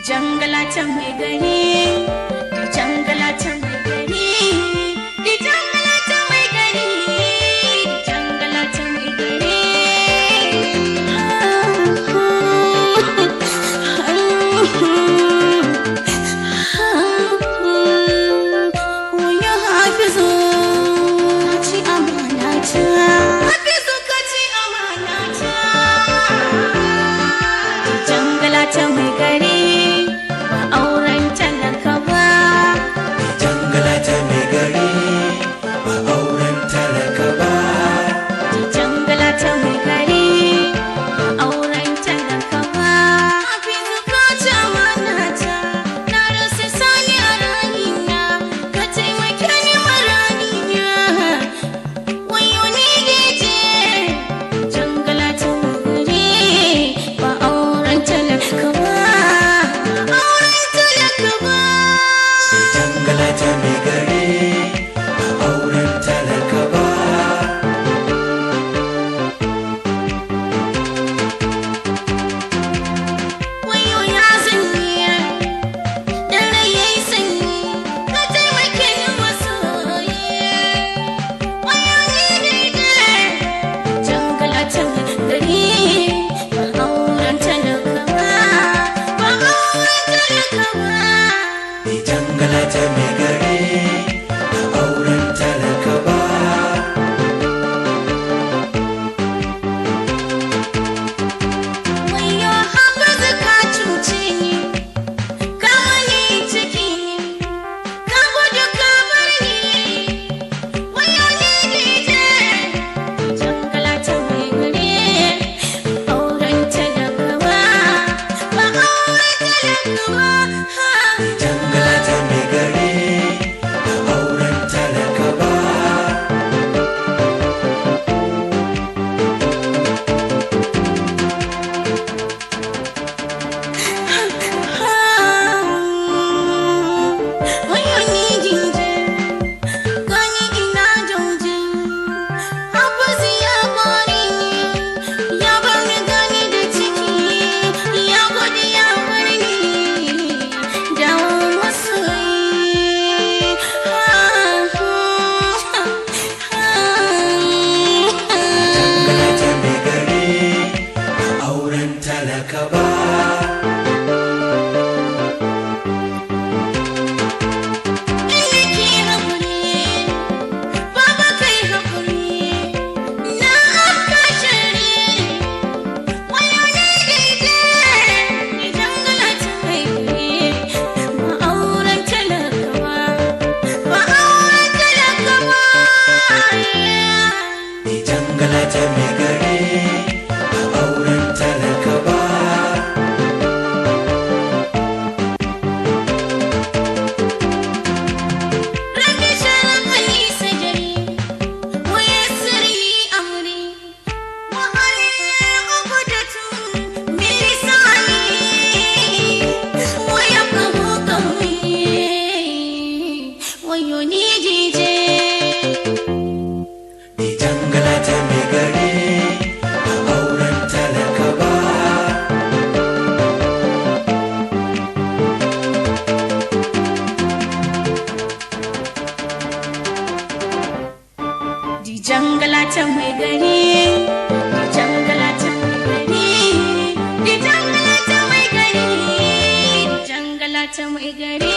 Dijangala ta mai gari, dijangala ta mai gari, dijangala ta mai gari, dijangala ta mai gari. Wayo Hafizu, ka ci amana ta. Hafizu ka ci amana ta. Dijangala ta mai gari, ba auren talaka ba. Jangala ta mai gari ba auren talaka ba. Dijangala ta mai gari, ba auren talaka ba. Hafizu ka ci amana ta, na rasa sani a ranina, ka taimake ni maranina. Wayo ni dije, jangala ta mai gari, ba auren talaka ba. Auren talaka ba. Jangala ta mai gari ba auren talaka ba. Wayo ya zanyi, dan rai yayi sanyi, ka taimake ni masoyi. Wayo ni daidai, jangala ta gari, ba auren talaka ba, ba auren talaka ba. Jangala ta mai gari ba auren talaka ba. Wayo Hafizu ka cuce ni, ka mani ciki, ka gudu ka bar ni. Wayo ni daidai, jangala ta mai gari, auren talaka ba, ba auren talaka ba. Jangala ta mai gari ba auren talaka ba. Wayo ni jinje, gani ina jauje, Hafizu ya kore ni, ya bar ni gani da ciki, ya gudu ya bar ni, dawo masoyi. Jangala ta mai gari ba auren talaka ba. Ki haƙuri, baba kai haƙuri, na afka shari. Wayo ni daidai, ni jangala ta mai gari, ba auren talaka ba, ba auren talaka ba. Jangala ta mai gari ba auren talaka ba. Rabbi shrah li sadri wa yassir li amri wa hlul 'uqdatan min lisani wa yafqahu qawli. Wayo ni dije. Jangala ta mai gari ba auren talaka ba. Dijangala ta mai gari, dijangala ta mai gari, dijangala ta mai gari, dijangala ta mai gari.